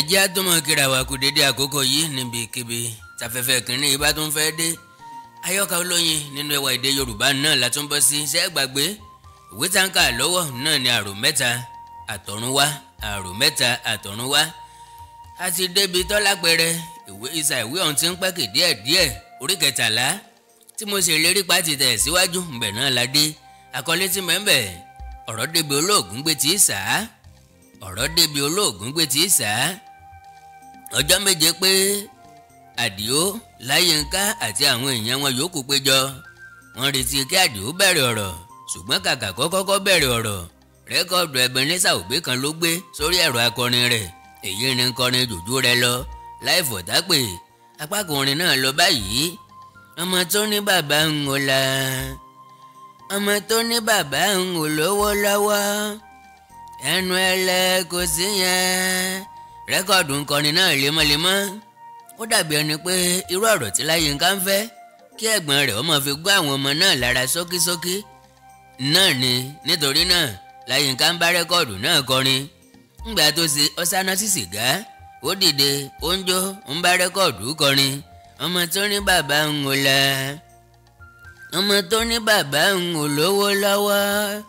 Ẹ jẹ́ á tún mọ̀ kíra wa kú dédé àkókò yìí níbikíbi tafẹ́fẹ́ kínní ibà tó ń fẹ́ dé. Ayọ́ka olóyin nínú ẹwà èdè Yorùbá náà la tún bọ́ sí. Ṣé ẹ gbàgbé ìwé táǹkà lọ́wọ́ náà ni àrò mẹ́ta àtọ̀runwá, àrò mẹ́ta àtọ̀runwá. A ti débi tọ́lápẹrẹ ìwé ìsà ìwé ọ̀hún ti ń pẹ́kì díẹ̀díẹ̀ orí kẹtàlá tí mo ṣe lérí pa ti tẹ̀ síwájú ńbẹ̀ náà la dé. Àkọlé tí mẹ́ńbẹ̀ ọ̀rọ̀ débi olóògùn gbé tí ì sá, ọ̀rọ̀ débi olóògùn gbé tí ì sá. Ọjọ́ méje pé Àdìó, Láyínká àti àwọn èèyàn wọn yòókù péjọ. Wọ́n retí kí Àdìó bẹ̀rẹ̀ ọ̀rọ̀, ṣùgbọ́n kàkà kó kọ́kọ́ bẹ̀rẹ̀ ọ̀rọ̀, rẹ́kọ̀dù Ebenezer Obey kan ló gbé sórí ẹ̀rọ akọrin rẹ̀. Èyí ni kọrin jòjú rẹ lọ láì fọ̀tápè. Apá kan orin náà lọ báyìí: ọmọ tó ní bàbá ń wò la, ọmọ tó ní bàbá ń wò lówó lọ́wọ́, ẹnu ẹlẹ́ kò sí yẹn. Rẹ́kọ̀dù ńkọrin náà lemọ́lemọ́. Ó dàbí ẹni pé irú ọ̀rọ̀ tí Láyínká ń fẹ́ kí ẹ̀gbọ́n rẹ̀ ó máa fi gbọ́ àwọn ọmọ náà lára ṣókíṣókí náà ni. Nítorí náà Láyínká ń bá rẹ́kọ̀dù náà kọrin. Ńgbà tó ṣe ọ̀sáná sí sìgá, ó dìde, ó ń jó, ń bá rẹ́kọ̀dù kọrin. Ọmọ tó ní bàbá ń wò la, ọmọ tó ní bàbá ń wò lówó lọ́wọ́,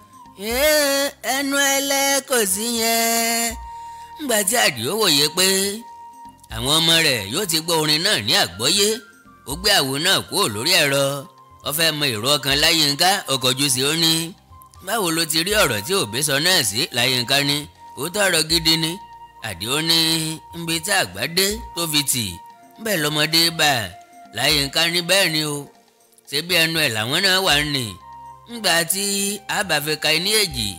ẹnu ẹlẹ́ kò sí yẹn. Ńgbà tí Àdìó wòye pé àwọn ọmọ rẹ̀ yóò ti gbọ́ orin náà ní àgbọ́yé, ó gbé àwo náà kúrò lórí ẹ̀rọ. Ó fẹ́ mọ èrò ọkàn Láyínká, ó kọjú sí ó ní, báwo ló ti rí ọ̀rọ̀ tí Òbí sọ náà sí? Láyínká ní òótọ́ ọ̀rọ̀ gidi ni. Àdìó ní nbi tí àgbà dé tó fi tì bẹ́ẹ̀ lọ́mọdé bá. Láyínká ní bẹ́ẹ̀ ni o, ṣé bí ẹnu ẹ̀ làwọn náà wà ní. Ńgbà tí àbàfẹ́ ka ní èjì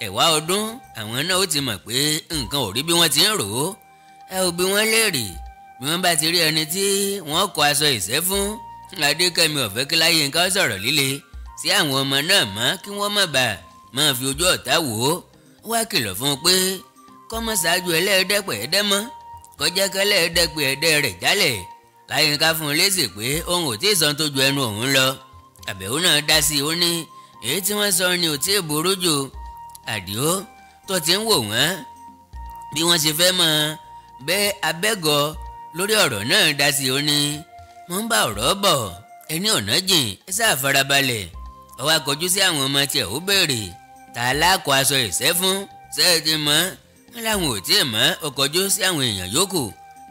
ẹ̀wá ọdún, àwọn náà ó ti mọ̀ pé nǹkan ò rí bí wọ́n ti ń rò ó. Ẹ ò bí wọ́n léèrè bí wọ́n bá ti rí ẹni tí wọ́n kọ aṣọ ìṣẹ́ fún. Adékẹ́mi ò fẹ́ kí Láyínká sọ̀rọ̀ líle sí àwọn ọmọ náà mọ́ kí wọ́n má bàa máa fi ojú ọ̀tá wò ó. Wá kìlọ̀ fún un pé kọ́mọ ṣáájú ẹlẹ́ẹ̀dẹ́pẹ̀ ẹ̀dẹ́ mọ́, kọjá kẹlẹ́ẹ̀dẹ́pẹ̀ ẹ̀dẹ́ rẹ̀ jálẹ̀. Láyínká fún un lésì pé òun ò tí ì sọ tó ju ẹnu òun lọ. Àbẹ̀wò náà dá sí i, ó ní èyí tí wọ́n sọ ni ò tí ì burú jù. Àdìó tó ti ń wò wọ́n bí wọ́n ṣe fẹ́ mọ bẹ́ẹ̀ abẹ́gọ lórí ọ̀rọ̀ náà dá sí i, ó ní mo ń bá ọ̀rọ̀ bọ̀, ẹni ọ̀nà jìn, ẹ sáà farabalẹ̀. Ó wá kọjú sí àwọn ọmọ tiẹ̀, ó béèrè ta lákọ aṣọ ìṣẹ́ fún, ṣé ẹ ti mọ̀? Wọ́n láwọn ò tí ì mọ̀. Ó kọjú sí àwọn èèyàn yòókù,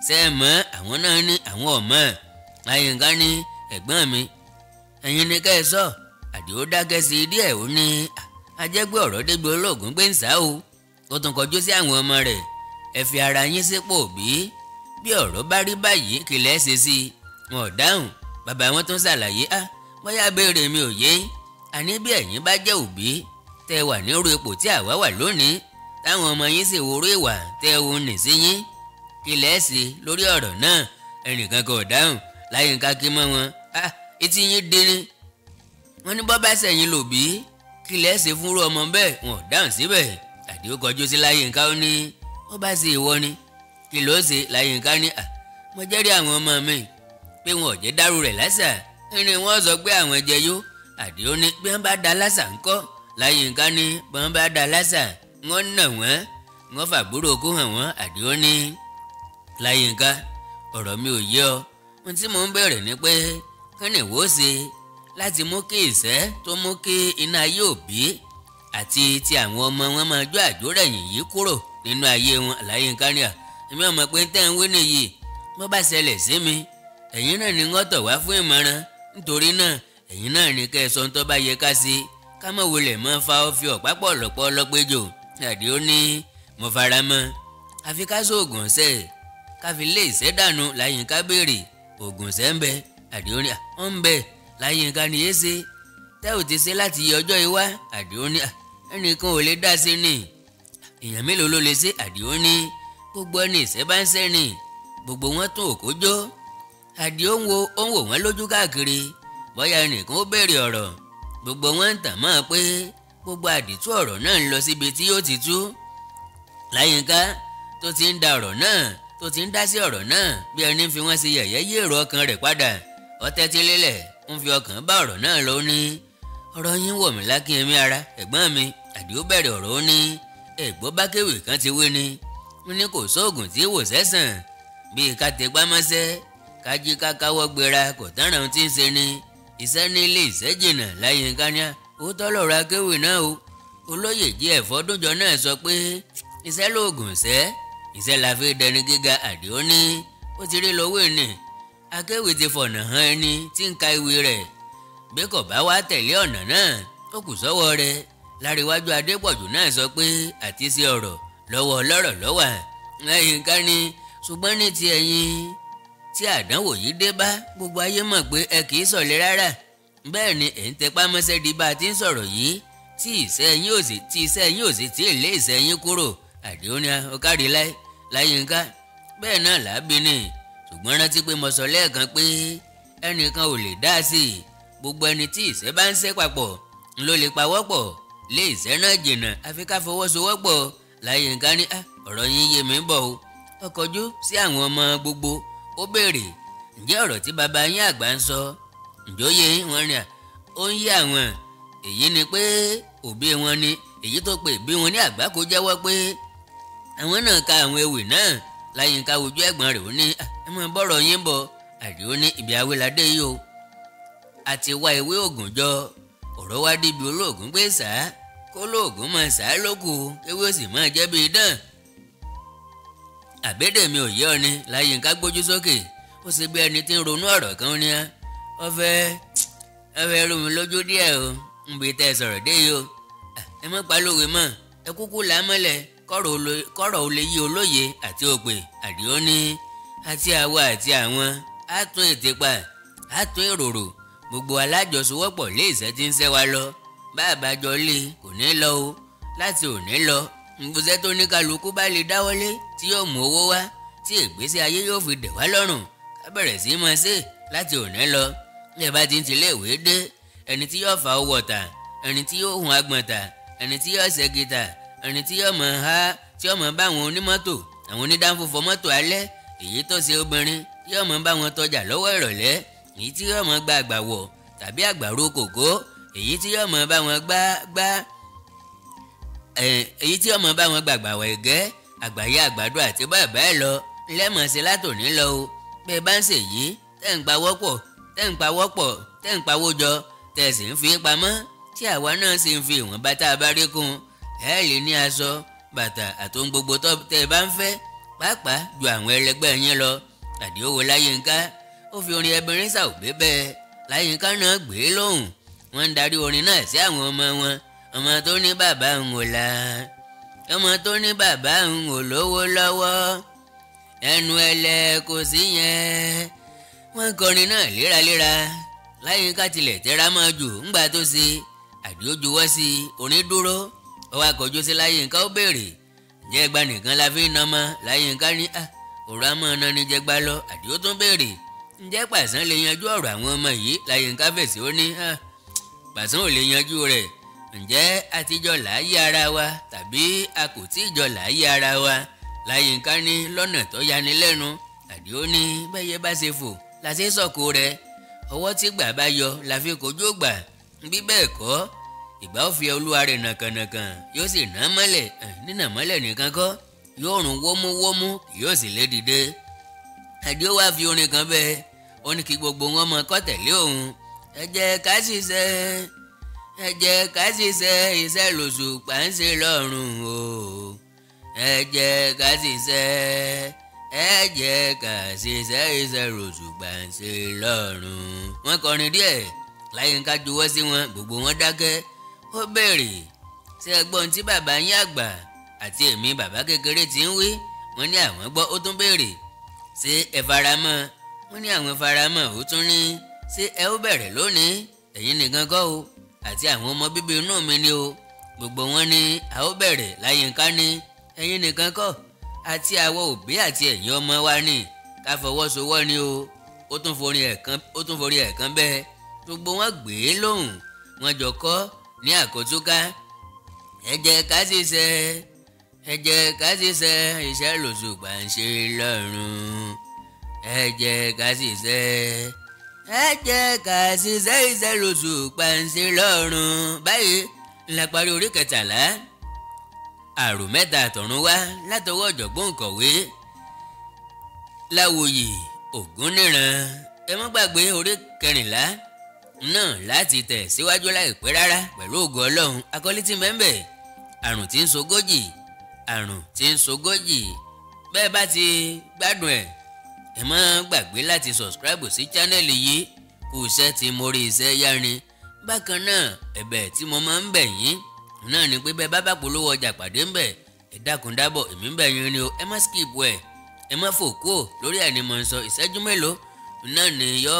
ṣé ẹ mọ̀? Àwọn náà ní àwọn ò mọ̀. Láyínká ní ẹ̀gbọ́n mi, ẹ̀yin ni ká ẹ sọ. Àdìó dákẹ́ sí díẹ̀, ó ní ajẹ́gbẹ́ ọ̀rọ̀ débi olóògùn gbé ń sá o. Ó tún kọjú sí àwọn ọmọ rẹ̀, ẹ fi ara yín sípò bí bí ọ̀rọ̀ bá rí báyìí kí lẹ́ ṣe sí i? Wọn ò dáhùn. Bàbá wọn tún ṣàlàyé, á bóyá béèrè mi ò yé, àní bí ẹ̀yin bá jẹ́ òbí tẹ́ wà nírú ipò tí àwa wà lónìí, táwọn ọmọ yín sì wúrú ìwà tẹ́ ò ní sí yín, kí lẹ́ ṣe lórí ọ̀rọ̀ náà? Ẹnìkan kò dáhùn. Láyínká kí mọ́ wọn, á etí yín dín ní. Wọ́n ní bọ́ bá sẹ̀yìn lòbí kí lẹ́ ṣe fúnrú ọmọ bẹ́ẹ̀? Wọn ò dáhùn síbẹ̀. Àdìó kọjú sí Láyínká, ó ní ó bá ṣe ìwọ ni kí ló ṣe? Láyínká ní à mo jẹ́rìí àwọn ọmọ mi pé wọn ò jẹ́ dárú rẹ̀ lásà, ní wọ́n sọ pé àwọn jẹ yó. Àdìó ní bí wọ́n bá da lásà ńkọ́? Láyínká ní bí wọ́n bá da lásà wọ́n nà wọ́n, wọ́n fàbúrò kó hàn wọ́n. Àdìó ní Láyínká ọ̀rọ̀ mi ò yé ọ, ohun tí mò ń bẹ̀rẹ̀ ni pé kí ni ìwọ ṣe láti mú kí ìṣẹ́ tó mú kí iná ayé òbí àti ti àwọn ọmọ wọn máa jó àjórẹ̀yìn yìí kúrò nínú ayé wọn? Láyínká ní à èmi ọmọ pé tẹ́ ń wí nìyí, bó bá ṣẹlẹ̀ sí mi ẹ̀yin náà ni wọ́n tọ̀ wá fún ìmọ̀ràn, nítorí náà ẹ̀yin náà ni kẹ́ ẹ sọ tó bá yẹ ká sí, ká mọ̀ wọlé mọ́ fa ọ́ fi ọ̀pá pọ̀ lọ́pọ̀ lọ́pẹ́jọ. Àdìó ní mo fara mọ́, àfi ká sóògùn ọ̀sẹ̀ ká fi lé ìṣẹ́ dànù. Láyínká béèrè ògùn ọ̀sẹ̀ ń bẹ? Àdìó ní ó ń bẹ. Láyínká ní yé ṣe tẹ́ ò ti ṣe láti yẹ ọjọ́ ìwá? Àdìó ní ẹnìkan ò lè dá sí ni, èèyàn mélòó ló lè ṣe? Àdìó ní gbogbo ẹni ìṣẹ́ bá ń ṣẹ́ ni gbogbo wọn tún òkó jó. Àdìó ń wo ó ń wò wọ́n lójú káàkiri, bóyá ẹnìkan ó béèrè ọ̀rọ̀, gbogbo wọn ń tàn mọ́ pé gbogbo àdìtú ọ̀rọ̀ náà ń lọ síbi tí yóò ti tú. Láyínká tó ti ń da ọ̀rọ̀ náà tó ti ń dá sí ọ̀rọ̀ náà bí ẹni fi wọ́n ṣe yẹ̀yẹ́ yí èrò ọkàn rẹ̀ padà, ó tẹ́tí lélẹ̀ ń fi ọkàn bá ọ̀rọ̀ náà lọ. Ní ọ̀rọ̀ yín wọ̀ mí lákínyẹmí ara ẹ̀gbọ́n mi. Àdìó bẹ̀rẹ̀ ọ̀rọ̀, ó ní ẹ̀gbọ́n bá kéwì kan ti wí ni Wọ́n ní kò sóògùn tí wò sẹ́sàn bíi ká tẹpá mọ́ṣẹ́, kájí ká káwọ́ gbéra, kò tánra ohun tí ń ṣe ni iṣẹ́ nílé iṣẹ́ jìnnà. Láyínká ní òótọ́ lọ̀rọ̀ akéwì náà o. Olóyè jí Ẹ̀fọ́dúnjọ náà sọ pé iṣẹ́ lóògùn ṣẹ́, iṣẹ́ la fi dẹni gíga. Àdìó ní ó ti rí lọ́wọ́ ẹni akéwì ti fọ̀nà hàn ẹni tí ń ka ìwé rẹ̀, bí kò bá wá tẹ̀lé ọ̀nà náà ó kù sọ́wọ́ rẹ̀. Láríwájú Adépọ̀jù náà sọ pé àti sí ọ̀rọ̀ lọ́wọ́ ọlọ́rọ̀ lọ́wà. Láyínká ní ṣùgbọ́n ní ti ẹ̀yin tí àdánwò yìí dé bá, gbogbo ayé mọ̀ pé ẹ kì í sọ̀lẹ rárá, bẹ́ẹ̀ ni ẹ̀ ń tẹpá mọ́ṣẹ́ di bá a ti ń sọ̀rọ̀ yìí, tí iṣẹ́ yín ò sì tí iṣẹ́ yín ò sì tí ì lé iṣẹ́ yín kúrò. Àdìó ní ọ̀kárí Láyínká bẹ́ẹ̀ náà làábí ni, ṣùgbọ́n rántí pé mo sọ lẹ́ẹ̀kan pé ẹnìkan ò lè dá sí i, gbogbo ẹni tí ìṣẹ́ bá ń ṣe papọ̀ ló lè pawọ́pọ̀ lé ìṣẹ́ náà jìnnà, àfi ká fọwọ́sowọ́pọ̀. Láyínká ní ọ̀rọ̀ yín yé mi bọ̀ o. Ó kọjú sí àwọn ọmọ gbogbo, ó béèrè ǹjẹ́ ọ̀rọ̀ tí bàbá yín àgbà ń sọ ǹjọ́ yé wọn ni? Ó ń yé àwọn. Èyí ni pé òbí wọn ni èyí tó pè bí wọn ní àgbà kó jẹ́wọ́ pé àwọn náà ka àwọn ewì náà. Láyínká wojú ẹ̀gbọ́n rẹ̀, ó ní ẹ mọ bọ́rọ̀ yín bọ̀. Àdìó ní ibi awéládé yìí o, àti wá ewé ògùn jọ, ọ̀rọ̀ wá débi olóògùn gbé sàá, kó lóògùn máa sàá lókù, ewé ó sì máa jẹ́ bí idán. Àbẹ́dẹ̀ mi ò yé ọ ni. Láyínká gbójú sókè, ó ṣe bí ẹni tí ń ronú ọ̀rọ̀ kan ní ọ fẹ́ rú mi lójú díẹ̀ o, ń bi tẹ́ ẹ sọ̀rọ̀ dé yìí o. Ẹ má pa lówe mọ́, ẹ kúkú là á mọ́lẹ̀ kọ́rọ̀ ó lè yí olóye àti òpè. Àdìó ní àti àwa àti àwọn á tún ètè pa, á tún èròrò, gbogbo alájọsowọ́pọ̀ lé ìṣẹ́ tí ń ṣẹ́ wa lọ, bá a bá jọ lé kò ní lọ o. Láti òní lọ, nbùsẹ́ tó ní kálukú bá lè dáwọ́lé tí yóò mú owó wá, tí ìgbésí ayé yóò fi dẹ̀ wá lọ́rùn, ká bẹ̀rẹ̀ sí máa ṣe láti òní lọ. Bí ẹ bá ti ń tilé ìwé dé, ẹni tí yóò fa owó ọ̀tà, ẹni tí yóò hun agbọ̀n tà, ẹni tí yóò ṣẹ́gi tà, ẹni tí yóò mọ̀ há, tí yóò mọ̀ bá àwọn onímọ́tò, àwọn onídàáfófó mọ́tò alẹ́, èyí tó ṣe obìnrin yóò mọ̀ bá wọn tọjà lọ́wọ́ ìrọ̀lẹ́, èyí tí yóò mọ̀ gba àgbàwọ̀ tàbí àgbàro kòkó, èyí tí yóò mọ̀ bá wọn gbá gbá, èyí tí yóò mọ̀ bá wọn gbàgbàwọ̀ ẹ̀gẹ́, àgbàyà àgbàdo àti bẹ́ẹ̀ bẹ́ẹ̀ lọ lẹ́mọ̀ sí látòní lọ o. Bẹ́ẹ̀ bá ń ṣe yìí, tẹ́ ń pawọ́pọ̀, tẹ́ ń pawọ́pọ̀, tẹ́ ń pawó jọ, tẹ́ sì ń fi pamọ́, tí àwa náà sì ń fi ìwọ̀nba tá a bá rí kún, ẹ lè ní aṣọ, bàtà àtohun gbogbo tẹ́ ẹ bá ń fẹ́, pàápàá ju àwọn ẹlẹgbẹ́ yín lọ. Àdìó wo Láyínká, ó fi orin Ebenezer Obey bẹ́ẹ̀. Láyínká náà gbé lóhùn, wọ́n ń darí orin náà sí àwọn ọmọ wọn. Ọmọ tó ní bàbá ń wò la, ọmọ tó ní bàbá ń wò lówó lọ́wọ́, ẹnu ẹlẹ kò sí yẹn. Wọ́n kọrin náà léraléra. Láyínká tilẹ̀ tẹ́ra mọ́ jù ńgbà tó ṣe. Àdìó juwọ́ sí orin dúró, ó wá kọjú sí Láyínká, ó béèrè ǹjẹ́ ẹgba nìkan la fi ń nọmọ? Láyínká ní òrò àmọ́ ọ̀nà ni jẹgba lọ. Àdìó tún béèrè ǹjẹ́ pàṣán lè yanjú ọ̀rọ̀ àwọn ọmọ yìí? Láyínká fèsì, ó ní pàṣán ò lè yanjú rẹ̀. Ǹjẹ́ àtijọ́ làáyé ara wa tàbí a kò tí ì jọ làáyé ara wa? Láyínká ní lọ́nà tó yani lẹ́nu. Àdìó ní bẹ́yẹ bá ṣe fò la ṣe sọ̀kò rẹ̀, ọwọ́ tí gbà bá yọ la fi kojú gbà, bí bẹ́ẹ̀ kọ́ ìgbà ó fi olúwa rẹ̀ nàkànàkàn, yóò sì ná mọ́lẹ̀, nínà mọ́lẹ̀ nìkan kọ́, yóò rún wómúwómú, yóò sì lé dìde. Àdìó wá fi orin kan bẹ́ẹ̀, ó ní kí gbogbo wọn mọ kọ́ tẹ̀lé òun. Ẹ jẹ́ ká ṣiṣẹ́, ẹ jẹ́ ká ṣiṣẹ́, iṣẹ́ lòṣùpá ń ṣe lọ́rùn o. Ẹ jẹ́ ká ṣiṣẹ́, ẹ jẹ́ ká ṣiṣẹ́, iṣẹ́ lòṣùpá ń ṣe lọ́rùn. Wọ́n kọrin díẹ̀, Láyínká juwọ́ sí wọn, gbogbo wọn dákẹ́. Ó béèrè ṣé ẹ gbọ́ ohun tí bàbá yín àgbà àti èmi bàbá kékeré ti ń wí? Wọ́n ní àwọn gbọ́. Ó tún béèrè ṣé ẹ faramọ́? Wọ́n ní àwọn faramọ́. Ó tún ní ṣé ẹ ó bẹ̀rẹ̀ lónìí? Ẹ̀yin nìkan kọ́ o, àti àwọn ọmọ bíbí inú mi ni o. Gbogbo wọn ní a ó bẹ̀rẹ̀. Láyínká ní ẹ̀yin nìkan kọ́, àti àwọn òbí àti ẹ̀yin ọmọ wa ní ká fọwọ́sowọ́ ni o. Ó tún forí ẹ̀kan bẹ́ẹ̀. Gbogbo wọn gbé lóhùn, wọn jọ kọ́ ní àkótúká. Ẹ jẹ́ ká ṣiṣẹ́, ẹ jẹ́ ká ṣiṣẹ́, iṣẹ́ lòṣùpá ń ṣe lọ́rùn. Ẹ jẹ́ ká ṣiṣẹ́, ẹ jẹ́ ká ṣiṣẹ́, iṣẹ́ lòṣùpá ń ṣe lọ́rùn. Báyìí la parí orí kẹtàlá. Àrò Mẹ́ta Àtọ̀run Wá látọwọ́ ọ̀jọ̀gbọ́n òǹkọ̀wé Láwòyè Ògúnníran. Ẹ má gbàgbé orí 14 náà láti tẹ̀ síwájú láìpẹ́ rárá pẹ̀lú ògo Ọlọ́run. Akọ́lé tí mẹ́ńbẹ̀ àrùn tí ń sogójì, àrùn tí ń sogójì. Bẹ́ẹ̀ bá ti gbádùn ẹ̀, ẹ má gbàgbé láti subscribe sí channel yìí. Kù iṣẹ́ tí mo rí iṣẹ́ yárin. Bákan náà, ẹ̀bẹ̀ tí mo máa ń bẹ̀ yín náà ni pé bẹ́ẹ̀ bá bá polówó ọjà pàdé ń bẹ̀, ẹ dákun dábọ̀, èmi ń bẹ̀ yín ni o, ẹ má skip ẹ̀, ẹ má fò kúò lórí ẹ̀ ni mo ń sọ. Ìṣẹ́jú mélòó náà ni yọ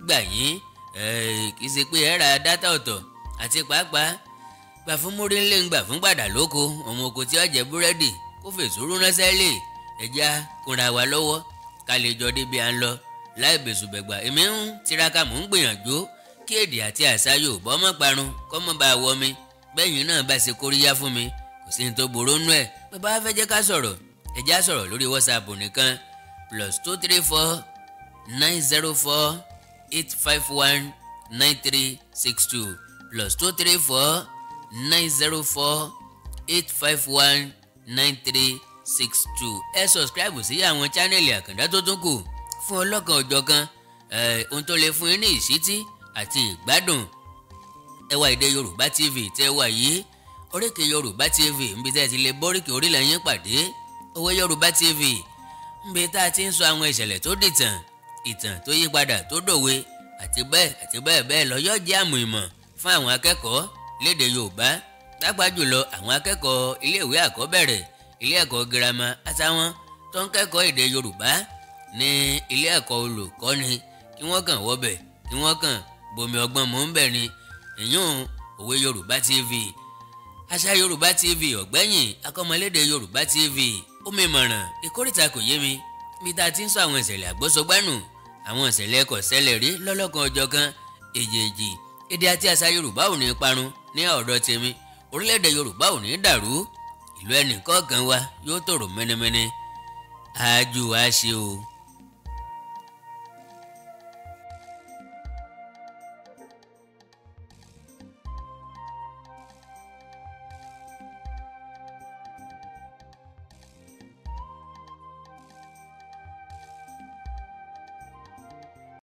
gbà yín, kì í ṣe pé ẹ ra dátà ọ̀tọ̀. Àti pàápàá gbà fún múrí ńlẹ̀ ń gbà fún gbàdà lóko, ọmọ oko tí ó jẹ búrẹ́dì kó fèsì ránṣẹ́ lè ẹja kúnra wa lọ́wọ́ ká lè jọ débi à ń lọ láì bẹ̀sùbẹ̀gbà. Èmi ń tiraka, mò ń gbìyànjú kí èdè àti àṣà Yorùbá má parun, kọ́ mọ́ bá wọ mi. Bẹ́yìn náà bá ṣe kóríyá fún mi, kò sí ní tó burú nú ẹ̀. Bẹ́ẹ̀ bá fẹ́ jẹ́ ká sọ̀rọ̀, ẹ já sọ̀rọ̀ lórí WhatsApp nìkan, +234 904 851 9362, +234 904 851 9362. Ẹ subscribe sí àwọn channel Àkàndá tó tún kù fún ọlọ́kan òjọ̀kan ohun tó lè fún yín ní ìṣítí àti ìgbádùn. Ẹwà Èdè Yorùbá TV tẹ́ wà yìí, Oríkì Yorùbá TV níbi tẹ́ ti lè bóríkì orílẹ̀ yín pàdé, Òwe Yorùbá TV níbi tá a ti ń sọ àwọn ìṣẹ̀lẹ̀ tó dìtàn, ìtàn tó yí padà tó dòwe, àti bẹ́ẹ̀ àti bẹ́ẹ̀ bẹ́ẹ̀ lọ. Yóò jẹ́ àmù ìmọ̀ fún àwọn akẹ́kọ̀ọ́ lédè Yorùbá, pàápàá jùlọ àwọn akẹ́kọ̀ọ́ iléèwé àkọ́bẹ̀rẹ̀, ilé ẹ̀kọ́ girama, àtàwọn tó ń kẹ́kọ̀ọ́ èdè Yorùbá ní ilé ẹ̀kọ́ olùkọ́ni, kí wọ́n kàn wọbẹ̀, kí wọ́n kàn bomi ọgbọ́n mò ń bẹ̀ ni. Ìyún Òwe Yorùbá TV, Àṣà Yorùbá TV ọ̀gbẹ́yìn, Akọ́mọlédè Yorùbá TV, Omi Ìmọ̀ràn, Ìkórìtà Kò Yé Mi, bí tá a ti ń sọ àwọn ìṣẹ̀lẹ̀ àgbọ́sọgbánù, àwọn ìṣẹ̀lẹ̀ kò ṣẹlẹ̀ rí lọ́lọ́kan ọjọ́ kan èjèèjì. Èdè àti àṣà Yorùbá ò ní parun ní ọ̀dọ̀ tèmi, orílẹ̀-èdè Yorùbá ò ní dàrú, ìlú ẹnì kọ̀ọ̀kan wa yóò tòrò mẹ́nẹ́mẹ́nẹ́. Àjù wa ṣe o.